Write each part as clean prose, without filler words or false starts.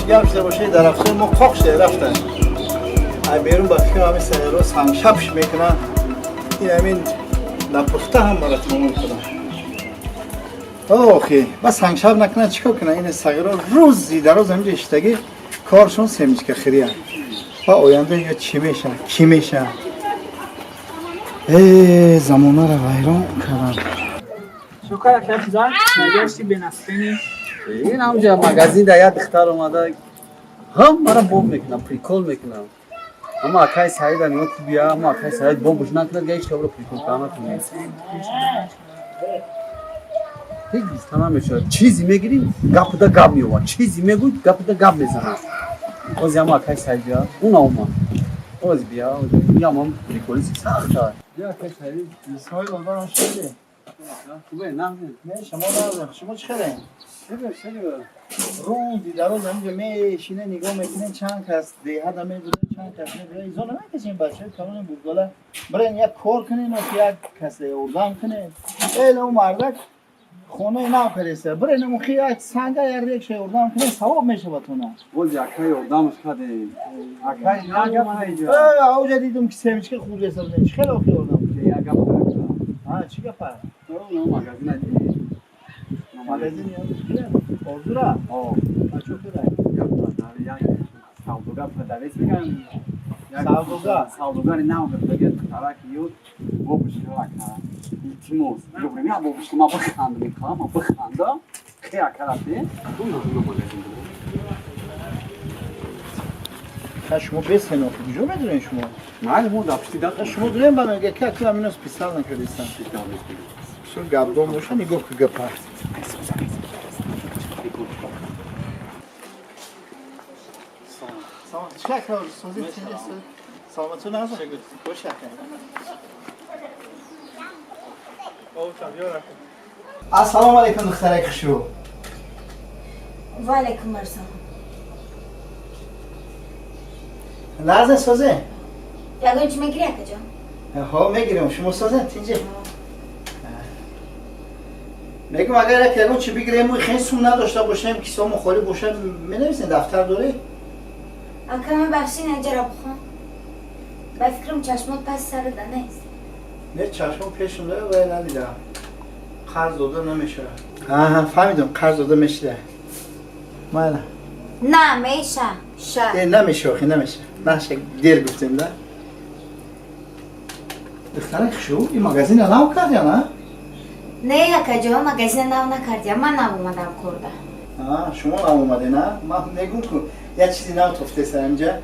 Гап шуда бошед, дар афсои мо қоқ шуда рафтан. Ай берун ба фикрам ҳамин саҳро сангшапш мекунанд. Ин ҳамин напухта ҳам мара тамом кунанд. Охи, ба сангшап накунанд, чикор кунанд? Ин сағиро рӯзи дароз ҳаминҷо иштагӣ коршон семечка хирия. Ва оянда ё чӣ меша, кӣ меша? Э, замонаро вайрон карданд. Шукар як чиза нагашти бенаслини. Ин ҳамҷа магазин да як духтар омада, ҳам мара боб мекунам, прикол мекунам. Ама акай Саида нигоҳ ку, бия, ама акай Саид бобуш накунад, га ҳеч кабро прикол карда натонад. Ҳеҷ гуфта намешавад. Чизе мегирим, гапуда гап меовад, чизе мегӯй, гапуда гап мезанад. Ози ама акай Саид бия, уна омад. Ози бия, ямам приколиси сахта. Бия, акай Саид. Исмоил одам шуди. Хубе, нағзе? Не, шумо нағзе. Шумо чӣ хеле? Шукр, шукр. Рӯзи дароз ҳаминҷо мешине, нигоҳ мекунем, чанд кас деҳада мебуде, чанд кас мебуде. Изо намекашем, бачаҳои калони бурдола. Бирен як кор кунем, ё як касе ёрдам кунем. Эла ӯ мардак хонаи нав кардеста. Бирен мухи як санга, як рекша ёрдам кунем, савоб мешавад туна. Боз акай ёрдамаш кардем. Акай, як гап ҳайҷа. Э, ауҷа дидум ки семечка хурдеста будем. Чӣ хеле охи ёрдам? Як гап. Ҳа, чӣ гапа? Магазин дидӣ? Магазин орзура? О. А чо куда? Як савдогар, продавец мегӯям. Савдогар? Савдогари нав гирифтаги, духтарак ёд бобушка, ака. Илтимос. Гуфтам, я бобушка, ма бихандам, мехоҳам, ма бихандам. Хе ака рафте? Уна магазин. Ха, шумо бесен охи, куҷо медонед шумо? Майли, мо дар пишти даст. Шумо дурем ба мега ки аку ҳамино списал накардистам. Бисёр гапдон боша, нигоҳ ку гапа. Салом. Чӣ ака, сози саломату наза? Бош ака. Ассалому алайкум, духтарак хушрӯ. Ва алайкум ассалом. Лаҳза, созе? Ягон чӣ мегирӣ, акаҷон? Ҳо, мегирем. Шумо созе, тинҷи? Мегум, агар як ягон чӣ бигирем, хеле сум надошта бошем, кисомо холӣ бошад, менависем, дафтар дорӣ? Ака, мебахшин, инҷаро бихон. Ба фикрам, чашмот пас сарада нест. Не, чашмон пешум дора, вай надидам. Қарз дода намешавад. Аҳа, фаҳмидам, қарз дода мешида. Майла. На, меша. Ша. Э, намеша, охи, намеша. Наша, дер гуфтем да. Духтарак хушрӯ, ин магазина нав кард я на? Не, акаҷон, магазина нав накардям, ман нав омадам корда. А, шумо нав омадед, а? Ман мегум ку, як чизи нав тофтеса инҷа.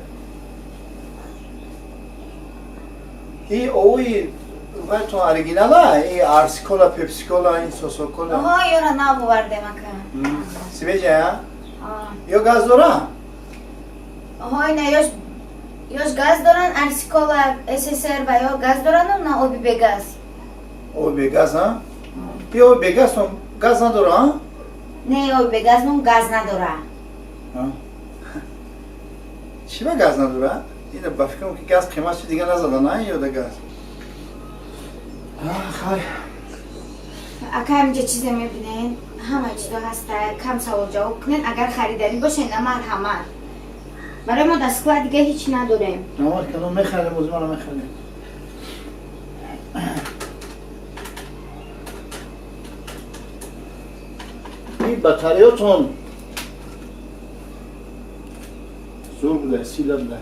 И овои вайтон оригинала, и арсикола, пепсикола, ин сосокола. Оҳо, ёра нав овардем, ака. Свежая, а? Ё газ дора? Оҳо, ина ёш газ доран, арсикола, СССР ва ё газ дорану на оби бегаз. Оби бегаз, а? И оби бегаз газ надора, а? Не, оби бегаз мон газ надора. Чӣ ба газ надора? Ина ба фикрам ки газ қимат шуд, дига назада, на ёда газ. Хай. Ака, ҳаминҷа чизе мебинен, ҳама чизо ҳаста, кам савол ҷавоб кунен, агар хариданӣ бошен, на, марҳамат. Барои мо дар склад дига ҳеҷ надорем. Намар калон мехарем, озмара мехарем. Ин батареятон зур буда, сила буда.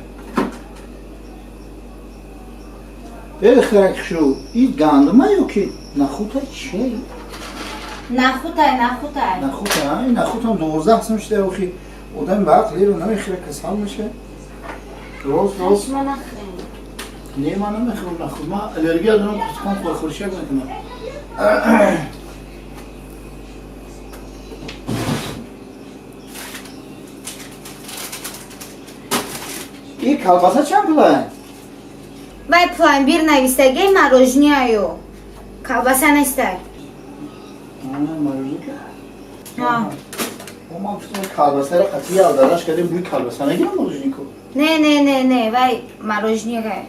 Э, духтарак хушрӯ, ин гандума ё ки нахута, чие? Нахутай, нахутай. Нахута, а? Ин нахутам 12 сум шуда, охи одам ба ақл иро намехӯра, касал меша. Рост, рост. Шумо нахӯрем. Не, ман намехӯрам нахут. Ман аллергия дорам, кутукон хӯрхӯришак мекунам. И колбаса чанд пулай? Вай пломбир навистагӣ, мороженое. Колбаса нестай. Мороженое? Ман гуфтам колбасаро қатъи ялдараш кардем, бӯи колбаса нагирам мороженику. Не, не, не, не, вай мороженое.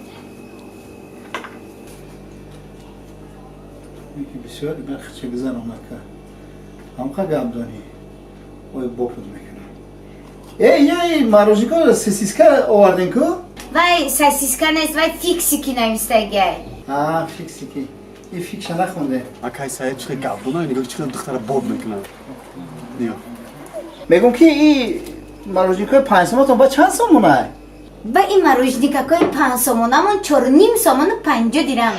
Бисёр хча гузаронака. Ҳамқа гап донӣ. Ой, бопуд мекунам. Эй, эй, мороженка сосиска оварден ку? Вай сосиска нест, вай фиксики навистагиай. А, фиксики. И фикша нахонде. Акай Саид чӣ гап дона, нигоҳ чӣ духтара боб мекунад. Нигоҳ. Мегум ки и мороженкаи 5 сомонатон ба чанд сомонай? Ба ин мороженикакои 5 сомонамон 4,5 сомону 50 дирам.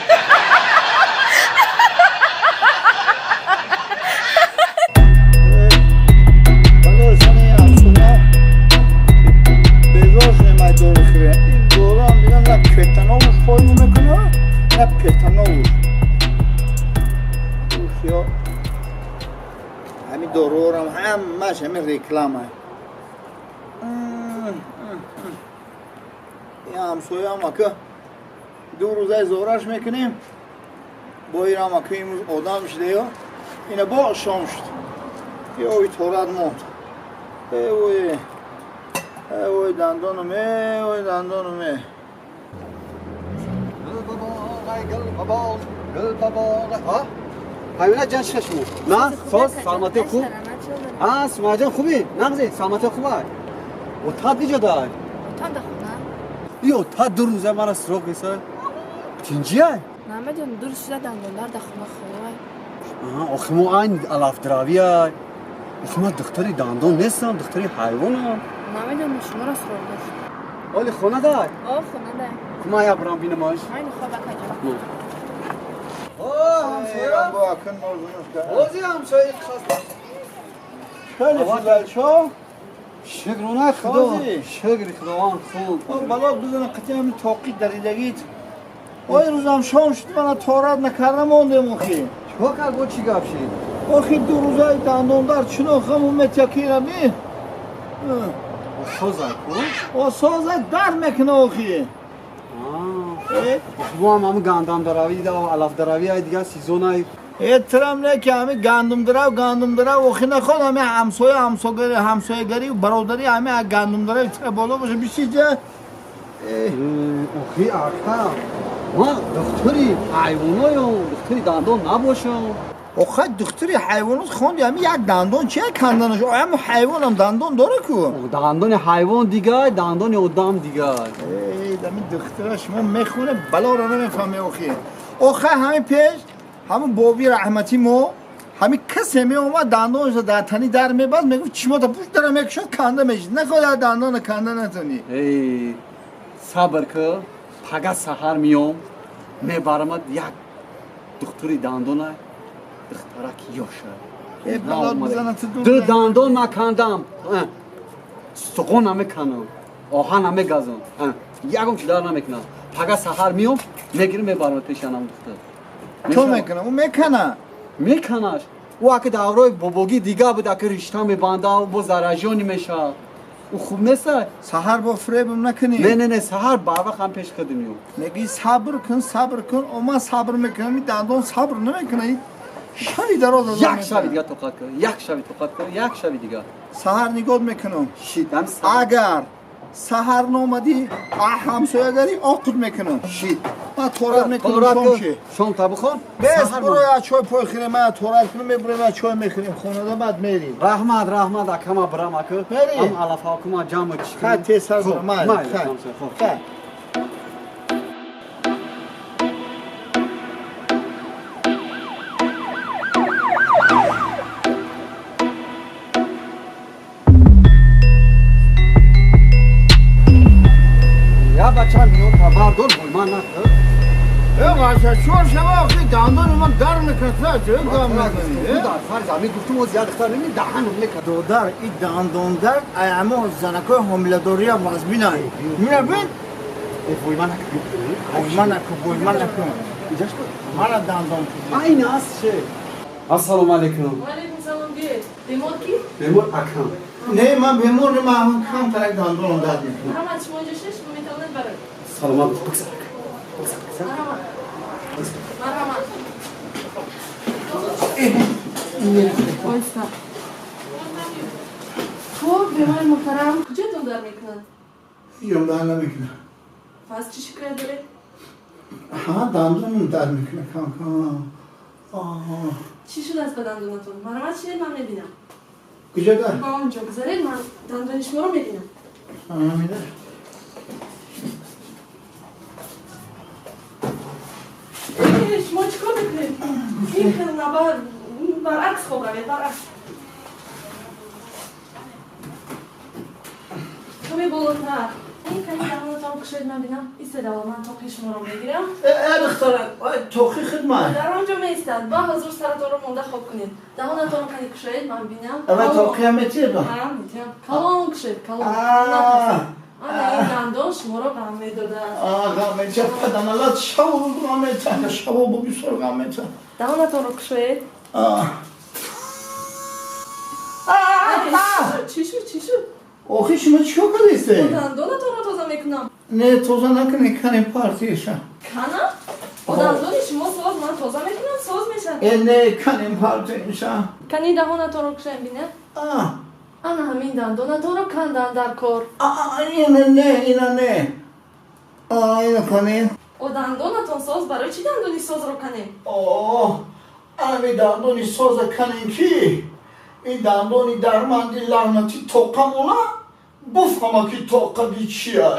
Ҳамин дорорам ҳамаш ҳамин реклама. Ин ҳамсояам ака 2 рӯзаи зораш мекунем, бо инам ака имрӯз одам шудеё, ина бо шом шуд. Ё торат монд. Э ой, э ой дандонам, э ой дандонам, э. Ҳайвона ҷан чӣ шумо? На, соз, саломатӣ хуб? А, Сумайя ҷон хубӣ? Нағзӣ, саломатӣ хуб ай? Отат куҷо дай? Отам да хона. И отат 2 рӯза мара суроғ неса. Тинҷи ай? Намедонам, 2 рӯз шуда дандондар да хона ховай. Аҳа, охи мо айн алафдравӣ ай. Охи ман духтари дандон нестам, духтари ҳайвонам. Намедонам, шуморо суроғ дошт. Оли хона дай? О, хона дай. Кума я бурам бинамаш. Майли хоб акаҷон. Шукрона Худо, шукри Худованд хуб. Бало бизана қатъи ҳамин тоқи даридагит. Ой рӯзам шом шуд, мана торат накарда мондем охи. Чикор кард, бо чӣ гап шид? Охи 2 рӯзаи дандондар чунон хамун метякирами. Созай ку? О созай дард мекуна охи. Мо ҳам ҳамин гандамдаравӣ алафдаравӣ ай дигар сезонай. Э трам не ки ҳамин гандумдарав гандумдарав охи наход ҳамин ҳамсоя ҳамсогари ҳамсоягарӣ бародарӣ ҳамин гандумдарави тра боло боша бишиҷа. Охи ака, ман духтури ҳайвоноём, духтури дандон набошам. Охи духтури ҳайвонот хонди ҳамин як дандон чия канданаш? Ҳамин ҳайвонам дандон дора ку? Дандони ҳайвон дигар, дандони одам дигар. Эй, ҳамин духтура шумо мехоне балоро намефаҳме охи. Охи ҳамин пеш ҳамин боби раҳмати мо ҳамин касе меомад дандонашро дар тани дар мебаст, мегуфт чишмота пушт дара мекушад, канда мешид. Нахоҳ дандона канда натонӣ. Эй, сабр ку, пага саҳар миём, мебарамад як духтури дандона, духтарак ёша. Э, балот бизана ту Ду дандон накандам, суғон намеканам, оҳан намегазам, ягон чи дар намекунам. Пага саҳар миём, мегирам мебарамад пешанам духтар. Чо мекунам? Ӯ мекана. Меканаш. Ӯ аки даврои бобогӣ дига буд, аки ришта мебанда, бо заражёнӣ мешавад. Ӯ хуб нест? Саҳар бо фиребам накунӣ. Не, не, не, саҳар барвақт ҳам пеш худам миём. Мегӯӣ сабр кун, сабр кун. О ман сабр мекунам, ин дандон сабр намекунад. Шаби дароз азоб Як шаби мекунад. дига тоқат кун, як шаби тоқат кун, як шаби дига. Саҳар нигоҳ мекунам. Шид, ҳам саҳар. Агар саҳар номадӣ, ҳамсоягарӣ оқид мекунам. Шид. Ман торат мекунам, Торат шом кун, ши. шом та бихон. Бес, Саҳар буро мон. як чой пой хӯрем, ман торат кунам, мебурем, як чой мехӯрем, хонада баъд мерем. Раҳмат, раҳмат, акама бирам аку. Мери. Ҳам алафҳокума ҷамъ чӣ кунем. Хай, тез сар Хуб, буро, майли, майли, хай. ҳамсоя, хуб. Хай. Я бача миён табардор бой, ман накун. Э, бача, чор шаба охи дандони ман дар мекунад, чӣ гап мезанӣ, э? Дар фарз ҳамин гуфтум, оз як духтар неми даҳанам мекард. Додар, ин дандондард ай ҳамо занакои ҳомиладориям вазбинай. Мина бин? Э, бой ман накун. Бой ман накун, бой ман накун. Иҷаш кун. Мана дандон пизӣ. Айн аст ше. Ассалому алайкум. Ва алайкум салом, биёед. Бемор ки? Бемор акам. Не, ман бемор не, ман кам тарак дандонам дард мекунад. Марҳамат, шумо инҷо шиш, шумо метавонед бароед. Саломат бош. Бигзар. Бигзар. Марҳамат. Марҳамат. Ойста. Хуб, бемори муҳтарам, куҷоятон дард мекунад? Ҷом дард намекунад. Пас чӣ шикоят доред? Ҳа, дандонам дард мекунад кам кам. Оҳ. Чӣ шудааст ба дандонатон? Марҳамат, шинед, ман мебинам. Куҷо да? Ба он ҷо гузаред, ман дандони шуморо мебинам. Ҳамида. Шумо чӣ кор мекунед? Ин хел наба, баръакс хоб равед, баръакс. Каме болотар. Ин ками даҳонатон кушоед, ман бинам. Истед, аввал ман тоқи шуморо мегирам. Э, духтарак, ой, тоқи хидмат. Дар он ҷо меистад. Ба ҳузур саратонро монда хоб кунед. Даҳонатонро кани кушоед, ман бинам. Ава тоқиам метиба? Ҳа, метиҳам. Калон кушоед, калон. Ана ин дандон шуморо ғам медодааст. Ғам метиҳад, паданалат, шаву ғам метиҳад, шаву бисёр ғам метиҳад. Даҳонатонро кушоед. Чӣ шуд, чӣ шуд? Охи, шумо чӣ кор кардистед? Дандонатонро тоза мекунам. Не, тоза накунед, кане партиша. Кана? Бо дандони шумо соз, ман тоза мекунам, соз мешавад. Э, не, канем партиша. Кани даҳонатонро кушоем, бинам. Ана ҳамин дандонатонро кандан дар кор. Ина не, ина не. Ина канем. О, дандонатон соз, барои чӣ дандони созро канем? О, ами дандони соза канем, ки ин дандони дарманди лаънати тоқа мона буфҳама, ки тоқаги чия.